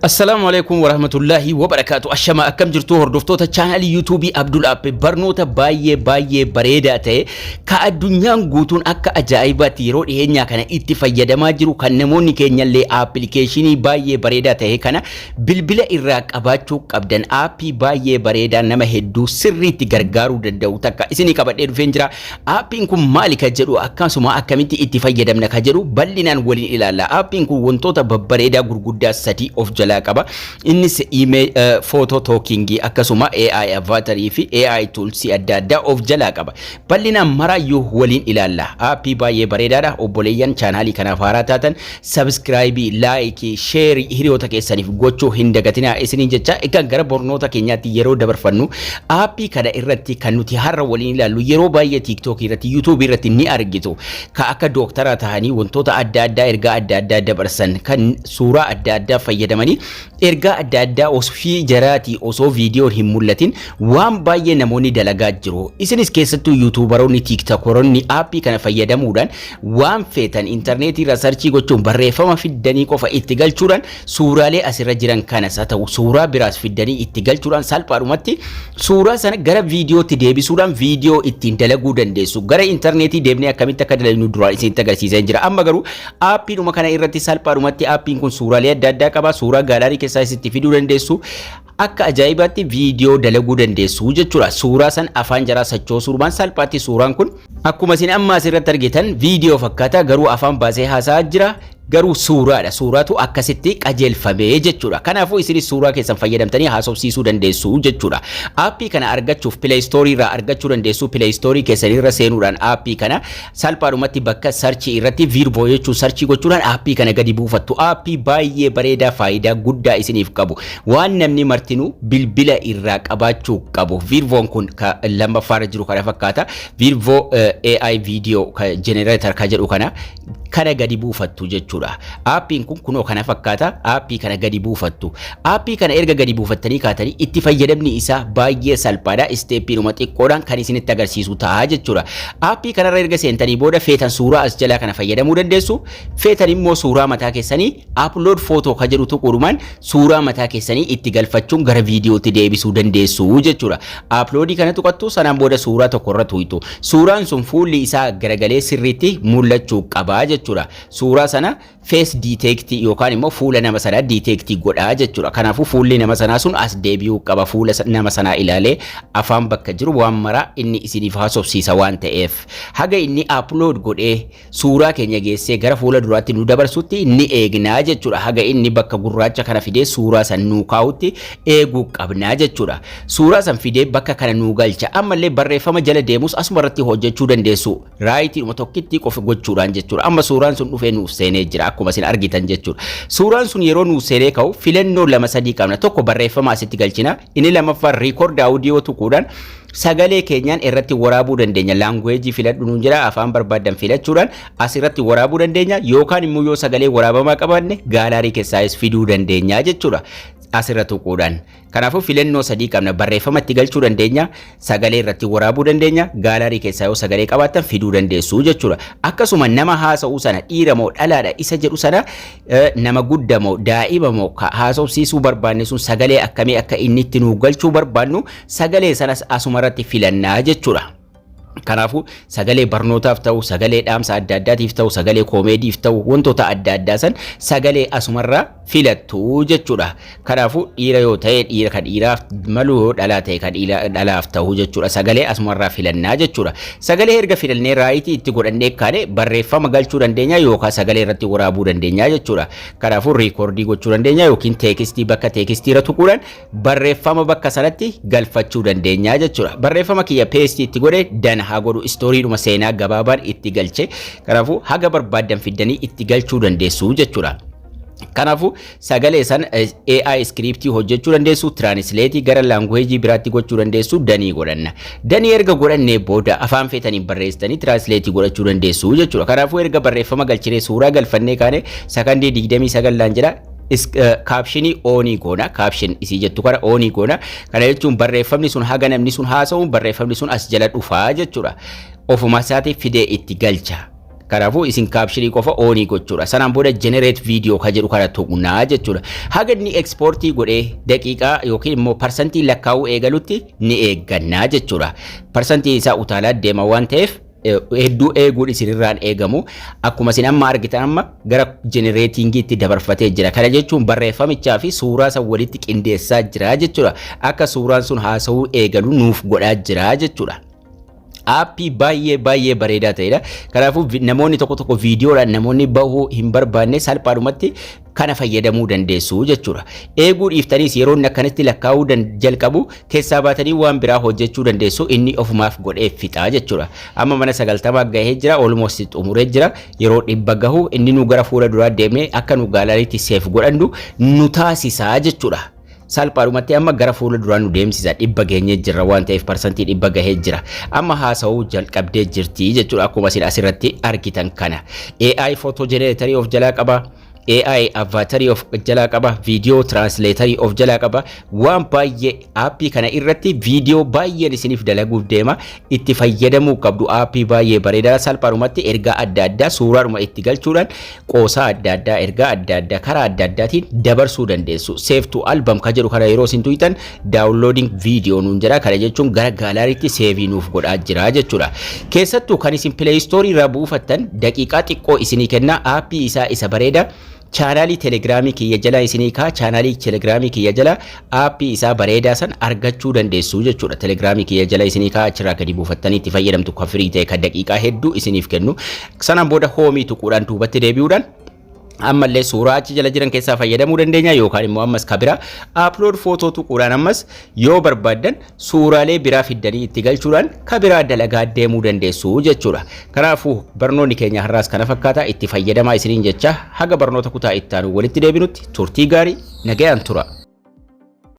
Assalaamu alaikum warahmatullaahi wabarakaatu. Ashama, akkam jirtu hordoftoota chaanaalii YouTubeii Abdul App? Barnoota baay'ee baay'ee bareedaa ta'e, ka addunyaan guutuun akka ajaa'ibaatti yeroo dhiyeenyaa kana itti fayyadamaa jiru, kan namoonni keenyallee aappilikeeshinii baay'ee bareedaa ta'e kana bilbila irraa qabaachuu qabdan, aappii baay'ee bareedaa nama hedduu sirriitti gargaaruu danda'u takka isinii qabadhee dhufeen jira. Aappiin kun maali ka jedhu, akkasuma akkamitti itti fayyadamna ka jedhu bal'inaan waliin ilaalla. Aappiin kun wantoota babbareedaa gurguddaa sadii of jalaa qaba. Innis email, photo talkingii, akkasuma AI avatarii fi AI tools adda addaa of jalaa qaba. Bal'inaan maraayyuu waliin ilaalla. Aappii baay'ee bareedaadha. Obboleeyyan chaanaalii kanaaf haaraa taatan subscribe, like, share hiriyoota keessaniif gochuu hin dagatinaa isiniin jecha. Egaa gara barnoota keenyaatti yeroo dabarfannu, aappii kana irratti kan nuti har'a waliin ilaallu, yeroo baay'ee TikTokii irratti, YouTubeii irratti ni argitu. Ka akka dooktara ta'anii wantoota adda addaa, ergaa adda addaa dabarsan, kan suuraa adda addaa fayyadamanii ergaa adda addaa ofii jaraatii osoo viidiyoon hin mul'atin waan baay'ee namoonni dalagaa jiru. Isinis keessattuu YouTuberoonni, TikTokeroonni aappii kana fayyadamuudhaan waan feetan intarneetii irraa search gochuun, barreeffama fiddanii qofa itti galchuudhaan, suuraalee asirra jiran kanas haa ta'u suuraa biraas fiddanii itti galchuudhaan, salphaadhumatti suuraa sana gara viidiyootti deebisuudhaan viidiyoo ittiin dalaguu dandeessu. Gara intarneetii deemnee akkamitti akka dalagnu duraan isinitti agarsiisee jira. Amma garuu aappiidhuma kana irratti salphaadhumatti aappiin kun suuraalee adda addaa qaba. Suuraa gallery keessaa isitti fiduu dandeessu. Akka ajaa'ibaatti viidiyoo dalaguu dandeessu jechuudha. Suuraa san afaan jaraa sochoosuudhaan salphaatti suuraan kun akkuma isin amma asirratti argitan viidiyoo fakkaata, garuu afaan baasee haasa'aa jira. Garuu suuraadha. Suuraatu akkasitti qajeelfamee jechuudha. Kanaafuu isinis suuraa keessan fayyadamtanii haasofsiisuu dandeessu jechuudha. Aappii kana argachuuf Play Store irraa argachuu dandeessu. Play Store keessan irra seenuudhaan aappii kana salphaadhumatti bakka search irratti Virbo jechuun search gochuudhaan aappii kana gadi buufattu. Aappii baay'ee bareedaa faayidaa guddaa isiniif qabu. Waan namni martinuu bilbila irraa qabaachuu qabu. Virboon kun lammaffaarra jiru kana fakkaata. Virbo AI Video Generator ka jedhu kana gadi buufattu jechuudha. Aappiin kun kunoo kana fakkaata. Aappii kana gadi buufattu. Aappii kana erga gadi buufattanii kaatanii itti fayyadamni isaa baay'ee salphaadha. Steppiinuma xiqqoodhaan kan isinitti agarsiisu ta'a jechuudha. Aappii kanarra erga seentanii booda feetan suuraa as jalaa kana fayyadamuu dandeessu. Feetan immoo suuraa mataa keessanii upload photo ka jedhu tuquudhumaan suuraa mataa keessanii itti galfachuun gara viidiyootti deebisuu dandeessu jechuudha. Uploadii kana tuqattu, sanaan booda suuraa tokko irra tuqxu. Suuraan sun fuulli isaa garagalee sirriitti mul'achuu qaba jechuudha. Suuraa sana face detect yookaan immoo fuula nama sanaa detect godhaa jechuudha. Kanaafuu fuulli nama sanaa sun as deebi'uu qaba. Fuula nama sanaa ilaalee afaan bakka jiru waan maraa inni isiniif haasofsiisa waan ta'eef. Haga inni upload godhee suuraa keenya geessee gara fuula duraatti nu dabarsutti ni eegnaa jechuudha. Haga inni bakka gurraacha kana fidee suuraa san nuu kaa'utti eeguu qabnaa jechuudha. Suuraa san fidee bakka kana nuu galcha. Ammallee barreeffama jala deemus asuma irratti hojjechuu dandeessu. Rightiidhuma tokkitti qofa gochuudhaan jechuudha. Amma suuraan sun dhufee nuuf seenee jira akkuma isin argitan jechuudha. Suuraan sun yeroo nuuf seenee ka'u filannoo lama sadii qabna. Tokko barreeffama asitti galchina. Inni lammaffaan record audio tuquudhaan sagalee keenyaan irratti waraabuu dandeenya. Language filadhu nuun jira, afaan barbaadan filachuudhaan asirratti waraabuu dandeenya, yookaan immoo yoo sagalee waraabamaa qabaanne gallery keessaayis fiduu dandeenya jechuudha. Asirra tuquudhaan. Kanaafuu filannoo sadii qabna. Barreeffama itti galchuu dandeenya, sagalee irratti waraabuu dandeenya, gallery keessaa yoo sagalee qabaattan fiduu dandeessu jechuudha. Akkasuma nama haasa'uu sana dhiira moo dhalaadha isa jedhu sana, nama guddaa moo daa'ima moo haasofsiisuu barbaanne sun, sagalee akkamii akka inni itti nuu galchuu barbaannu sagalee sanas asuma irratti filannaa jechuudha. Kanaafuu sagalee barnootaaf ta'u, sagalee dhaamsa adda addaatiif ta'u, sagalee koomeediif ta'u, wantoota adda addaa san sagalee asumarraa filattu jechuudha. Kanaafuu dhiira yoo ta'e dhiira kan dhiiraaf malu, yoo dhalaa ta'e kan dhalaaf ta'u jechuudha. Sagalee asumarraa filannaa jechuudha. Sagalee erga filannee right itti godhannee kaane barreeffama galchuu dandeenya yookaan sagalee irratti waraabuu dandeenya jechuudha. Kanaafuu record gochuu dandeenya yookiin text, bakka text irra tuquudhaan barreeffama bakka sanatti galfachuu dandeenya jechuudha. Barreeffama kiyya paste itti godhe, done haa godhu, storydhuma seenaa gabaabaan itti galche. Kanaafuu haga barbaaddan fiddanii itti galchuu dandeessu jechuudha. Kanaafuu sagalee san AI script hojjechuu dandeessu, translate gara language biraatti gochuu dandeessu, done godhanna. Done erga godhannee booda afaan feetaniin barreessitanii translate godhachuu dandeessu jechuudha. Kanaafuu erga barreeffama galchinee suuraa galfannee kaane sakandii 29 laan jedha. Caption on goona, caption isii jettu kana on goona. Kana jechuun barreeffamni sun haga namni sun haasa'u barreeffamni sun as jala dhufaa jechuudha. Ofuma isaatii fidee itti galcha. Kanaafuu isin captionii qofa onii gochuudha. Sanaan booda "generate video" ka jedhu kana tuqnaa jechuudha. Haga inni exportii godhee daqiiqaa yookiin immoo parsantii lakkaa'uu eegalutti ni eeggannaa jechuudha. Parsantii isaa utaalaa deema waan ta'eef hedduu eeguun isinirraan eegamu. Akkuma isin amma argitan, amma gara generatingiitti dabarfatee jira. Kana jechuun barreeffamichaa fi suuraa san walitti qindeessaa jira jechuudha. Akka suuraan sun haasa'uu eegalu nuuf godhaa jira jechuudha. Aappii baay'ee baay'ee bareedaa ta'edha. Kanaafuu namoonni tokko tokko viidiyoodhaan namoonni bahuu hin barbaanne salphaadhumatti kana fayyadamuu dandeessu jechuudha. Eeguu dhiiftaniis yeroo inni akkanatti lakkaa'uu jalqabu keessaa baatanii waan biraa hojjechuu dandeessu, inni ofumaaf godhee fixaa jechuudha. Amma mana 90 gahee jira, almost xumuree jira. Yeroo 100 gahu inni nu gara fuula duraa deemee akka nu galleryitti save godhannu nu taasisaa jechuudha. Salphaadhumatti amma gara fuula duraa nu deemsisa. 100 geenyee jirra waan ta'eef 100% gahee jira. Amma haasa'uu jalqabdee jirti jechuudha, akkuma isin asirratti argitan kana. AI photo generatorii of jalaa qaba. AI avatarii of jalaa qaba, video translatorii of jalaa qaba. Waan baay'ee aappii kana irratti viidiyoo baay'een isiniif dalaguuf deema. Itti fayyadamuu qabdu. Aappii baay'ee bareedaa, salphaadhumatti ergaa adda addaa suuraadhuma itti galchuudhaan qoosaa adda addaa, ergaa adda addaa karaa adda addaatiin dabarsuu dandeessu. "Save to album" ka jedhu kana yeroo isin tuqxan "downloading video" nuun jedha. Kana jechuun gara galleryitti saveii nuuf godhaa jira jechuudha. Keessattuu kan isin Play Store irraa buufattan daqiiqaa xiqqoo isinii kenna. Aappii isaa isa bareeda chaanaalii Telegiraamii kiyya jala isinii kaa. Chaanaalii Telegiraamii kiyya jala aappii isaa bareedaa san argachuu dandeessu jechuudha. Telegiraamii kiyya jala isinii kaa, achirraa gadi buufattanii itti fayyadamtu, kan free ta'e, kan daqiiqaa hedduu isiniif kennu. Sanaan booda homeii tuquudhaan duubatti deebi'uudhaan ammallee suuraa achi jala jiran keessaa fayyadamuu dandeenya, yookaan immoo ammas kabira "upload photo" tuquudhaan ammas yoo barbaaddan suuraalee biraa fiddanii itti galchuudhaan kabiraa dalagaa deemuu dandeessu jechuudha. Kanaafuu barnoonni keenya har'aas kana fakkaata. Itti fayyadamaa isiniin jecha, haga barnoota kutaa itti aanu walitti deebinutti turtii gaarii, nagayaan tura.